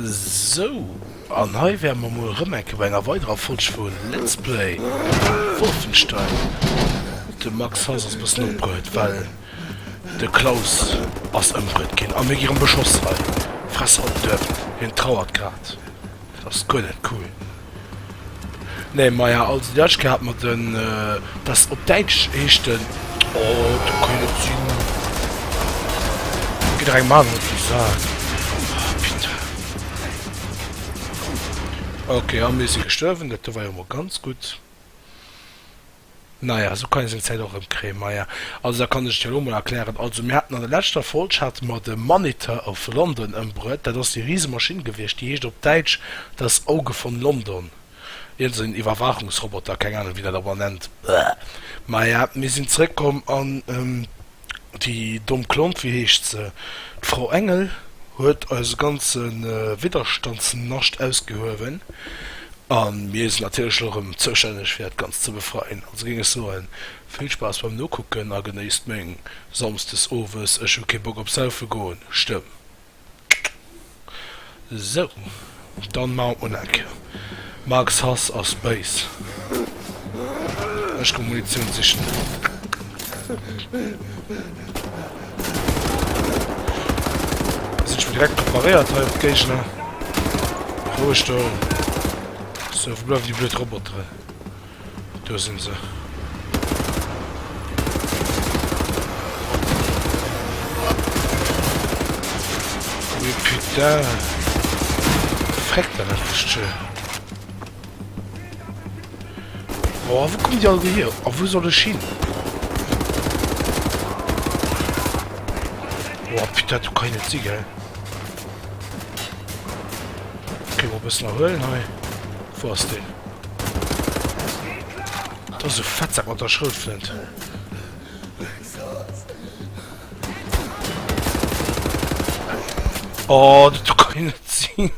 Sou, an hei wäre mer mol erëm eng Kéier bei enger weiderer Folg vu Let's Play Wolfenstein. De Max Hass ass e bëssen opgehuet, well de Klaus ass ëmbruet ginn a mir gi rëm beschoss hei. Fress op den Duerf, hien trauert grad. Dat ass guer net cool. Nee, maja, also déi lescht Kéier hat mer den, das op Däitsch heescht den, oh, dat kann jo net sinn, geet der engem aneren op de Sak. Oh, putain. Ok, a mir si gestuerwen, dat do war jo mol ganz gutt. Naja, esou kann ee seng Zäit och erëmkréien. Maja, also da kann ech et jo elo mol erklären. Also mir haten an der leschter Folg hate mer de Monitor of London ëmbruet. Dat ass déi Risemaschinn gewiescht, déi heescht op Däitsch Das Auge von London. Iergend esou en Iwwerwaachungsroboter, keng Ahnung wéi dat op en nennt. Maja, mir sinn zeréckkomm an déi domm Klomp, wéi heescht se, d'Frau Engel huet eise ganze Widderstandsnascht ausgehuewen. A mir sinn natierlech elo erëm zoustänneg fir dat Ganzt ze befreien. Also géing ech soen, vill Spaass beim Nokucken a genéisst meng Samsdes owes ech hu kee Bock op saufe goen Stëmm. Sou, dann maache mer mol eng Kéier. Max Hass ass béis. Ech goe Munitioun sichen. Sinn ech mol direkt preparéiert hei op d'Géigner. Roueg do. Sou, wou bleiwen déi blöd Roboteren? Do sinn se. Mais putain! Freckt dat endlech d'Jeu. Oh, wou kommen déi all hier? A wou soll ech hin? Oh, putain, do kann ich net si, gell? Okay, mol e bëssen erhuelen hei. Wou ass deen? Dat ass e Fettsack mat der Schroutflënt. Oh, dat do kann jo net sinn.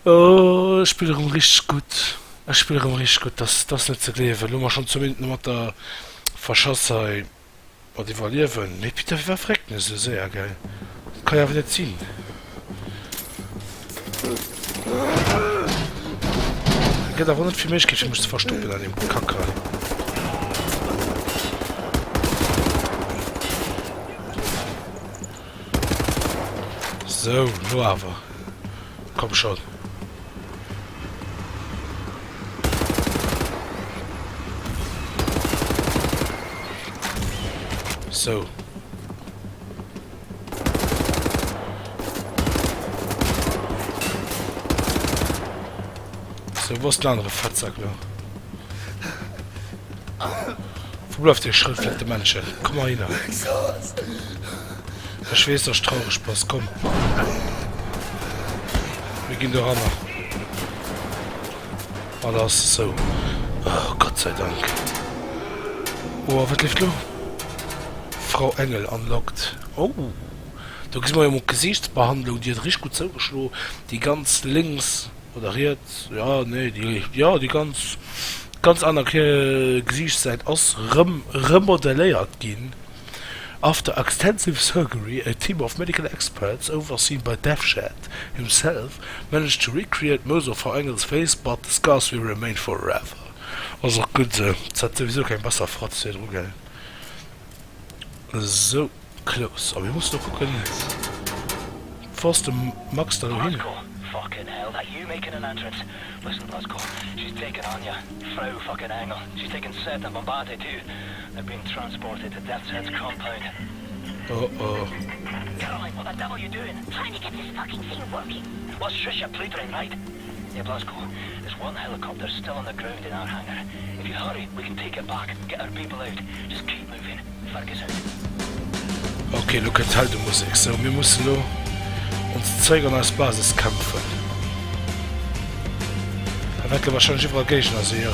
Oh, ech spille rëm richteg gutt. Ech spille rëm richteg gutt. Dat ass net ze gleewen. Elo hu mer schonn zwou Minutten mat der verschass hei mat iwwerliewen. Mee Peter, firwat fréckt en esou séier, gell? Dat ka jo awer net sinn. Et gëtt awer net vill Méiglechkeet fir mech ze verstoppen an deem Kack hei. Sou, lo awer. Komm schon. Sou. Sou, wou ass den anere Fettsack lo? Wou bleift dee schrëllflette Männchen? Komm mal hinner. Ech weess, dass traureg bass. Komm. Mir ginn doranner. Ah, da ass sou. Oh, Gott sei Dank. Oh, wat leeft lo? Frau Engel unlocked. Oh, do gesi mer jo mol d'Gesiichtsbehandlung. Déi huet richteg gutt zougeschlo. Déi ganz lénks. Oder riets, jo, nee, déi, jo, déi ganz, ganz aner Gesiichtssäit ass rëm remodelléiert ginn. After extensive surgery, a team of medical experts overseen by Deathshead himself managed to recreate most of Frau Engel's face, but the scars will remain forever. Ass och gutt esou, se hat souwisou keng besser Fratz virdru, gell? Esou. Close. A mir mussen och kucken, wou ass de Max da lo hin? Oh oh. Ok, lo kënnt d'Heldemusek. Sou, mir mussen lo ons zréck an eis Basis kämpfen. Da wäerte wahrscheinlech iwwerall Géigner sinn, jo.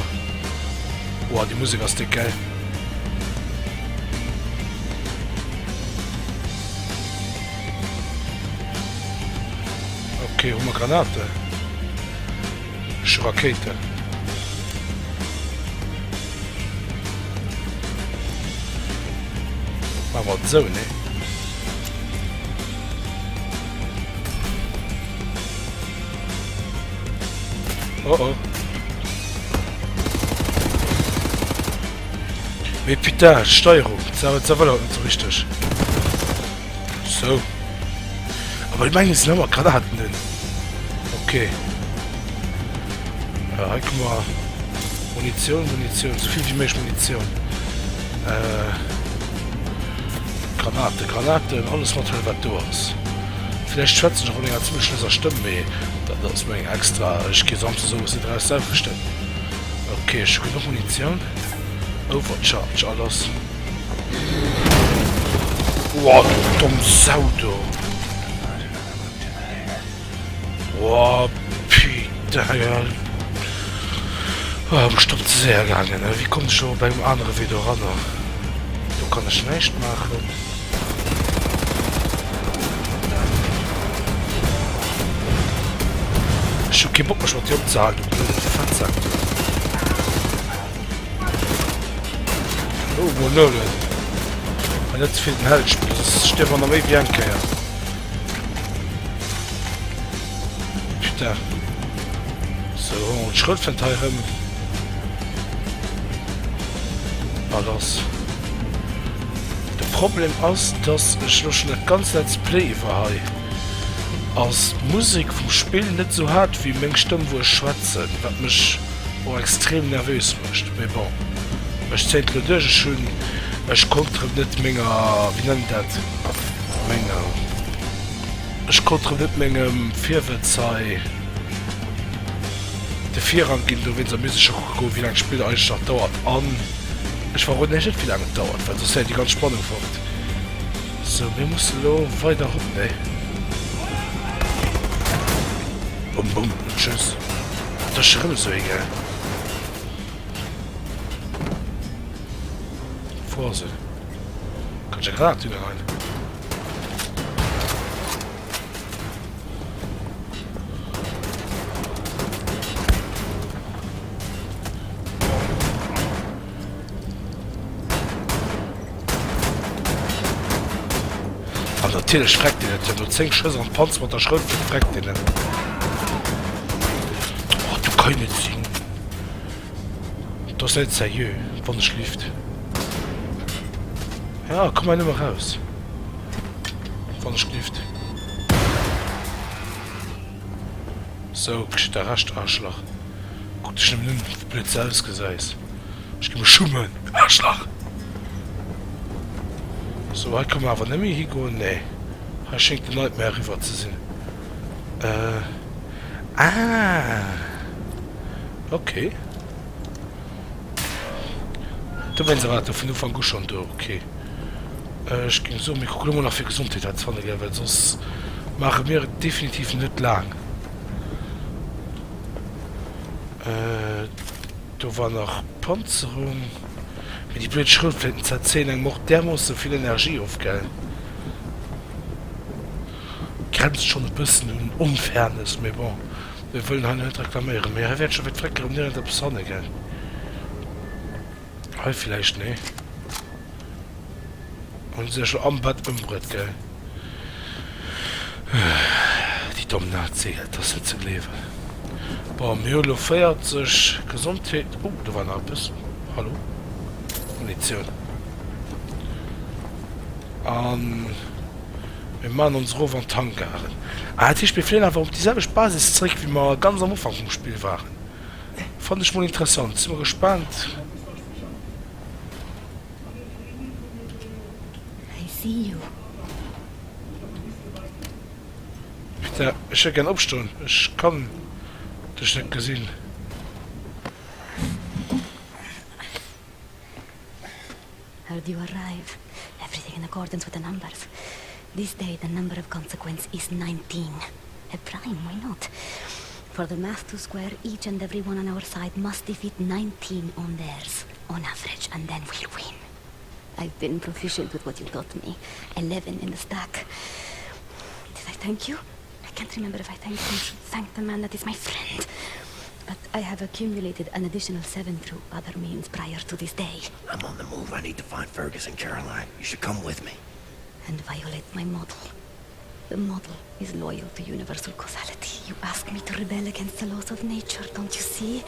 Wow, déi Musek ass déck gäil. Ok, hu mer Granaten? Ech hu Rakéiten. Maache mer et esou, nee? Oh oh. Mee putain, d'Steierung, se wëll haut net sou richteg. Sou. Awer ech mengen, et sinn ëmmer Granaten drin. Ok. Hei komme mer Munitioun, Munitioun, sou vill wéi méiglech Munitioun. Granaten, Granaten, alles mathuelen, wat do ass. Villäicht schwätzen ech och an enger zimmlech lueser Stëmm, mee dat ass meng extra ech gi samsdes owes net eraus saufe Stëmm. Ok, ech hu genuch Munitioun. Overcharge, a lass. Woah, du domm Sau do. Woah, putain. Oh, bestimmt ze séier gaangen. Wéi kommen ech elo op engem anere Wee doranner? Do kann ech näischt maachen. Ech hu kee Bock mech mat dir opzehalen, du blöde Fettsak du. Oh, Monolen. Hei net ze vill den Held spillen, soss stierwe mer nach méi wéi eng Kéier. Putain. Sou, huele mer d'Schrëttfent hei erëm. A lass. De Problem ass, dass ech lo schon dat ganz Let's Play iwwer hei ass d'Musek vum Spill net sou haart wéi meng Stëmm wou ech schwätzen, wat mech och extrem nervös mécht. Mee bon, ech zéien et lo duerch. Ech hunn, ech konnt rëm net menger, wéi nennt een dat, menger, ech konnt rëm net mengem Virwëtz hei de Virrang ginn, dowéinst a misst ech scho kucke goen, wéi laang d'Spill eigentlech nach dauert an. Ech verroden iech net wéi laang et dauert, well soss wär déi ganz Spannung fort. Sou, mir mussen elo weider erop, nee? Bum bum an tschüss. Dat ass scho rëm esou ee, gell? Wou ass en? Kann ech eng Granat hinnerleien? An natierlech freckt deen net. No 10 Schëss an d'Panz mat der Schroutflint freckt deen net. Oh, du kann net sinn. Dat ass net seriö, wann ech lift. Ja, komm hei nëmme raus. Wann ech lift. Sou, geschitt der Recht, Arschlach. Kuck dech nëmmen un, wéi blöd s de ausgesäis. Ech gi mech schummen, Aarschlach! Sou, hei ka mer awer net méi higoen. Nee, hei schéngt den Nightmare eriwwer ze sinn. Äh, ah! Okay. Dowéinst war et jo vun Ufank u schonn do. Okay. Ech géing soen, mir kucken elo mol nach fir Gesondheet wat ze fanne gell, well soss maache mir et definitiv net laang. Do war nach Panzerung. Mee déi blöd Schroutflinten zerzéien engem och därmoosse vill Energie of, gell? Grenzt schonn e bëssen un Unfairness, mee bon, mir wëllen hei net reklaméieren. Mee hei wäert scho fir d'Fréck erëm nirgend eppes fanne, gell? Hei villäicht, nee? Hunn se sech lo am Bett ëmbruet, gell? Déi domm Nazi, et ass net ze gleewen. Bon, mir hu lo 40 Gesondheet. Oh, do war nach eppes. Hallo? Munitioun. An mir maachen ons erof an d'Hangaren. Ah, dat heescht, mir fléien awer op déi selwecht Basis zeréck, wéi mer ganz am Ufank vum Spill waren. Fannen ech mol interessant. Si mer gespaant. I see you. Peter, ech wëll gären opstoen. Ech kann dech net gesinn. Heard you arrive. Everything in accordance with the numbers. This day the number of consequence is 19. A prime, why not? For the math to square, each and every one on our side must defeat 19 on theirs, on average, and then we'll win. I've been proficient with what you taught me. 11 in the stack. Did I thank you? I can't remember if I thanked you. Should thank the man that is my friend. But I have accumulated an additional seven through other means prior to this day. I'm on the move. I need to find Fergus and Caroline. You should come with me. And violate my model. The model is loyal to universal causality. You ask me to rebel against the laws of nature, don't you see?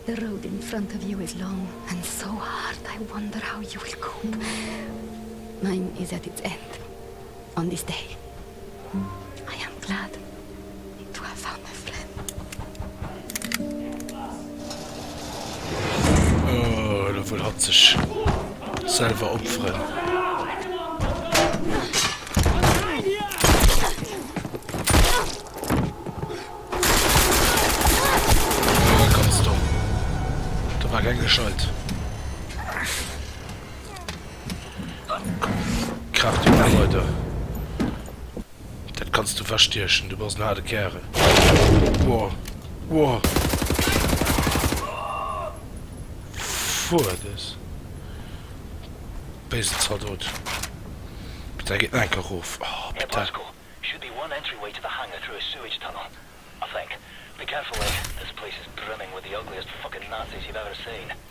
The road in front of you is long and so hard, I wonder how you will cope. Mine is at its end, on this day. I am glad to have found a friend. Oh, elo wëll hatt sech selwer opferen. Oh, ganz domm. Do war keng gescheit. Krach du mol weider. Dat kanns du verstiechen, du bass en haarde Kärel. Woah, woah. Fuerdes. Béisen Zaldot. Bitte, geet nach eng Kéier erof. Oh, bitte.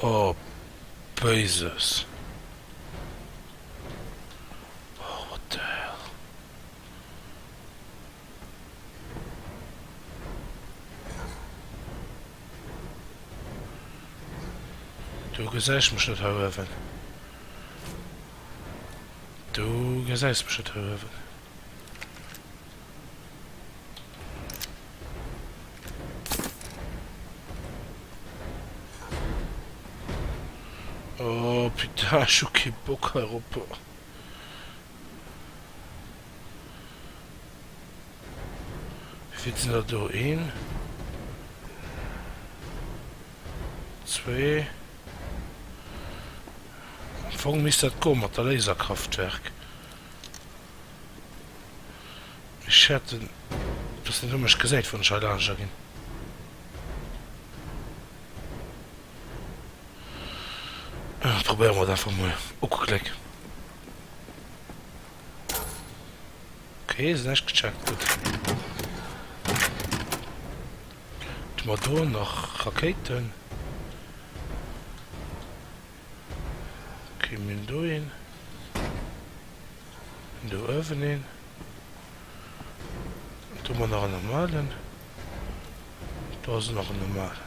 Oh, Béises. Oh, what the hell. Du gesäis mech net hei uewen. Du gesäis mech net hei uewen. Oh putain, ech hu kee Bock heirop. Wéivill sinn der do? Een, zwee. Am Fong misst dat goen mat der Laserkraftwerk. Ech fäerten, dass den do mech gesäit, wann ech hei laanscht ginn. Probéiere mer et einfach mol. Uklick. Ok, se näischt gecheckt, gutt. Hu mer do nach Rakéiten? Ok, mir hunn do een. Hunn do uewen een. Do hu mer nach en normalen. Do ass nach en normalen.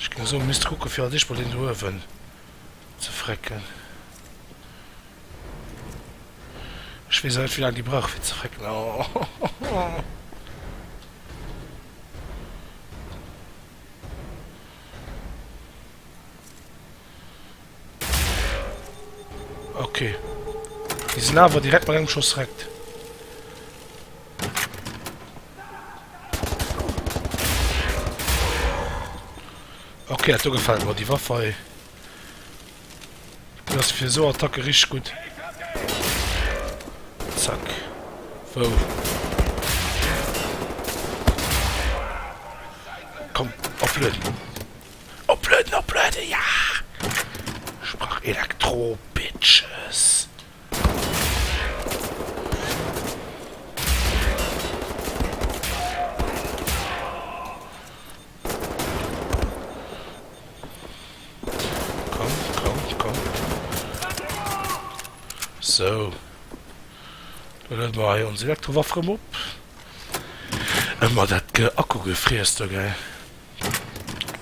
Ech géing soen, mir misste kucke fir als éischt mol deen do uewen ze frecken. Ech weess awer net wéi laang déi brauch fir ze frecken. Oh. Ok. Déi sinn awer direkt mat engem Schoss wreckt. Ok, dat do gefält mer, déi Waff hei. Déi ass fir esou Attacke richteg gutt. Zack. Wou? Komm, oplueden. Oplueden, oplueden, ja! Ech brauch Elektro, Bitches. Komm, komm, komm. Sou. Da luede mer hei ons Elektrowaff rëm op. Ëmmer dat Akkugefriess do, gell.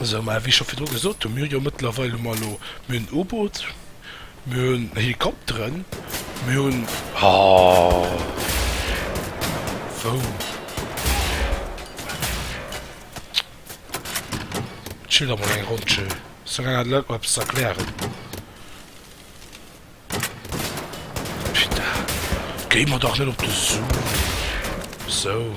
Sou, mä wéi ech scho virdru gesot hunn, mir hu jo mëttlerweil hu mer elo, mir hunn en U-Boot, mir hunn Helikopteren, mir hunn, oh, wou? Chill der mol eng Ronn, chill. Sou laang hat Leit mer eppes ze erklären. Putain, géi mer dach net op de Su. Sou.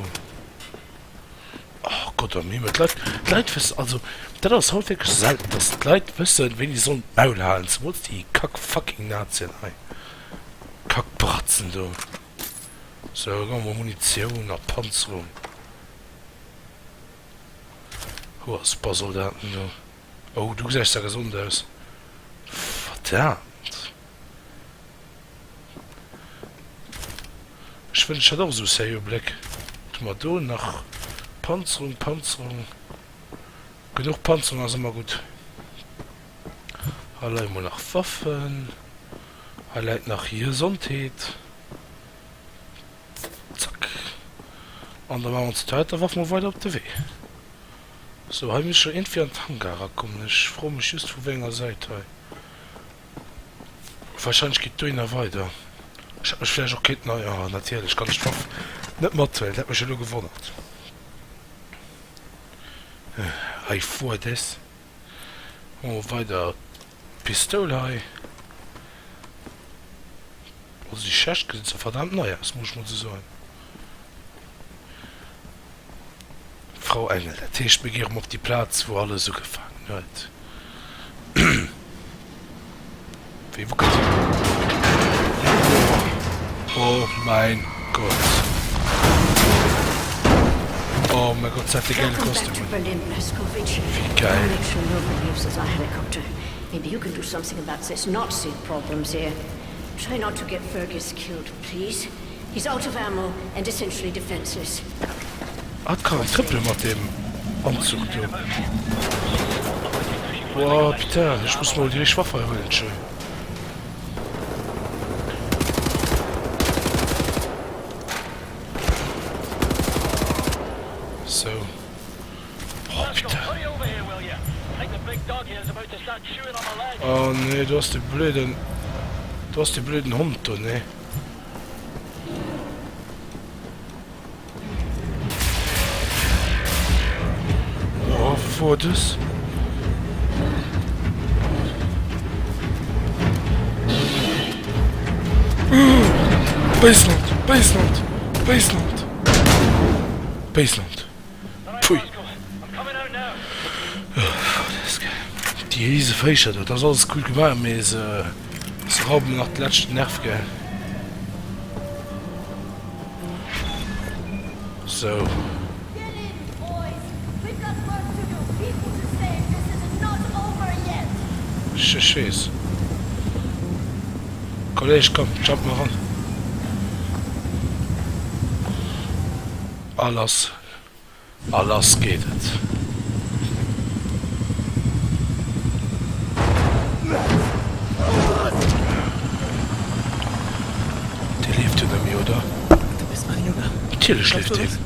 Oh Gott am Himmel, d'Leit, d'Leit wëssen, also dat ass haut wierklech selten, dass d'Leit wëssen, wéini se sollen d'Maul halen, zemools déi kack fucking Nazien hei, Kackbratzen do. Sou, da hu mer Munitioun a Panzerung. Ho, ass e paar Soldaten do. Oh, du gesäis da gesond aus. Verdammt. Ech wënsch ech hätt och esou seriö Bléck. Wat hu mer do nach? Panzerung, Panzerung. Genuch Panzerung ass ëmmer gutt. Hei leie mol nach Waffen. Hei läit nach Gesondheet. Zack. An da maache mer ons d'Toilette a werfe mer weider op de Wee. Sou, hei muss ech jo iergendwéi an d'Hangar erakommen. Ech froe mech just vu wéi enger Säit hei. Wahrscheinlech geet dohinner weider. Ech hätt mech vläicht och kéinten hei, oh natierlech kann ech d'Waff net mathuelen, dat hätt mech elo gewonnert. Hei fuer des. Oh weider Pistoul hei. Also déi Schächt gesinn zwar verdammt nei aus, muss ech mol sou soen. Frau Engel, dat heescht mir gi erëm op déi Plaz wou alles ugefaangen huet. Wéi wou kënnt Oh mäin Gott. Oh mäi Gott, se hat dee gäile Welcome back Kostüm to un. Berlin, Blazkowicz. Wéi geil. Alex Chernobyl uses our helicopter. Maybe you can do something about this Nazi problems here. Try not to get Fergus killed, please. He's out of ammo and essentially defenseless. Hatt kann trëppele mat deem Anzuch do. Woah putain, ech muss mol déi richteg Waff hei huelen, tschö. Sou. Oh putain. Oh nee, do ass de blöden, do ass de blöden Hond do, nee. Oh, wou war dës? Béisland! Béisland! Béisland! Béisland! Pfui! Déi riese Véicher do, dat ass alles cool gemaach, mee se rauben mir nach de leschten Nerv, gell? Sou. Ech weess. Kolleg, komm, jump mol eran. A lass, a lass geet et. Dee lieft jo net méi, oder? Natierlech lieft deen.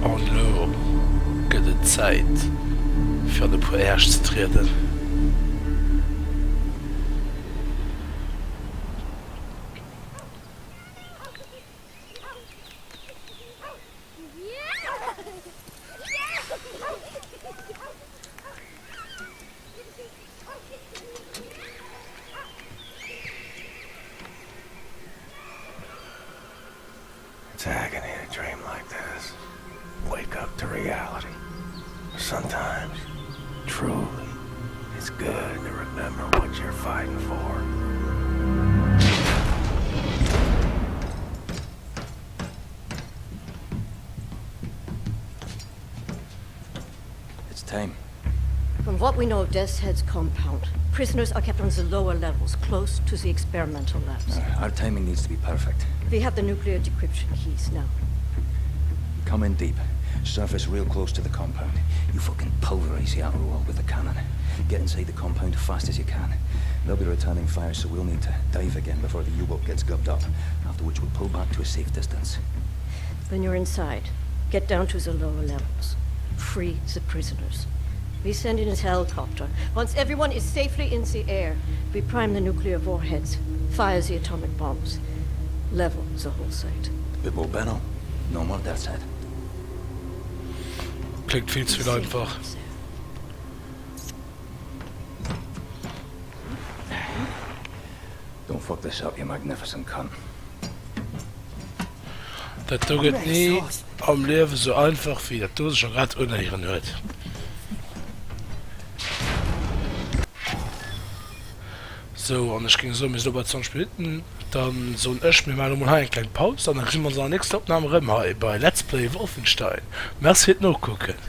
An elo gëtt et Zäit fir an e puer Äersch ze trieden. It's agony to dream like this. Wake up to reality. Sometimes, truly, it's good to remember what you're fighting for. It's time. From what we know of Death's Head's compound, prisoners are kept on the lower levels, close to the experimental labs. Uh, our timing needs to be perfect. We have the nuclear decryption keys now. Come in deep. Surface real close to the compound. You fucking pulverize the outer wall with the cannon. Get inside the compound fast as you can. They'll be returning fire, so we'll need to dive again before the U-boat gets gubbed up, after which we'll pull back to a safe distance. When you're inside, get down to the lower levels. Free the prisoners. We send in a helicopter. Once everyone is safely in the air, we prime the nuclear warheads, fire the atomic bombs, level the whole site. Bibbo Benno, no more Death's Head. Kléngt vill ze vill einfach. Don't fuck this up, you magnificent cunt. Dat do gëtt ni am Liewe sou einfach wéi dat do sech scho grad unhéieren huet. Sou, an ech géing soen, mir sinn elo bei 20 Minutten. Dann soen ech, mir maachen elo mol hei eng kleng Paus an da gesi mer ons an der nächster Opnam erëm hei bei Let's Play Wolfenstein. Merci fir d'Nokucken.